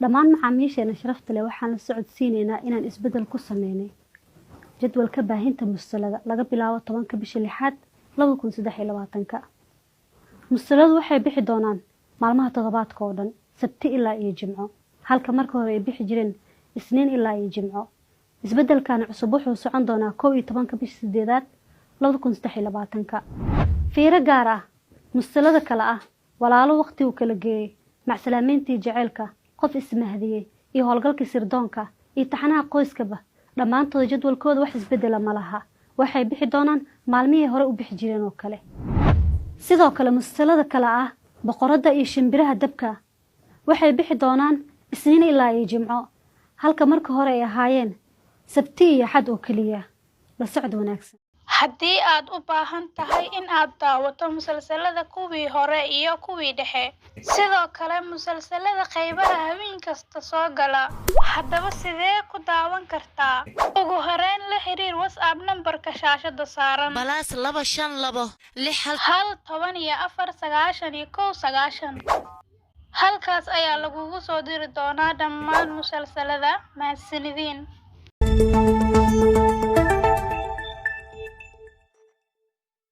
Dhammaan macaamiisheena sharafta leh, waxaan la socodsiineynaa inaan isbeddel ku sameynay jadwalka baahinta musalsalada laga bilaabo 10-ka bisha lixaad 2023-ka. Musalsaladu waxay bixi doonaan maalmaha toddobaadka oo dhan, Sabti ilaa iyo Jimco, halka marka hore ay bixi jireen Isniin ilaa iyo Jimco. Isbeddelkan cusub wuxuu socon doonaa 11-ka bisha sideedaad 2023-ka. Fiiro gaar ah: musalsalada kale ah Walaalo Waqtigu Kala Geeyey, Macsalaameyntii Jaceylka, Qof Ismahdiyey iyo Howlgalkii Sirdoonka iyo taxanaha Qoyskaba, dhammaantooda jadwalkooda wax isbedela ma laha. Waxay bixi doonaan maalmihii hore u bixi jireen oo kale. Sidoo kale, musalsalada kale ah Boqoradda iyo Shimbiraha Dabka waxay bixi doonaan Isniin ilaa iyo Jimco, halka marka hore ay ahaayeen Sabti iyo Axad oo keliya. La socod wanaagsan. Haddii aad u baahan tahay in aad daawato musalsalada kuwii hore iyo kuwii dhexe, sidoo kale musalsalada qaybaha habeen kasta soo gala, haddaba sidee ku daawan kartaa? Ugu horeyn, la xiriir WhatsApp nambarka shaashada saaran. +252 61 1 14 91 90. Halkaas ayaa lagugu soo diri doonaa dhammaan musalsalada. Mahadsanidin.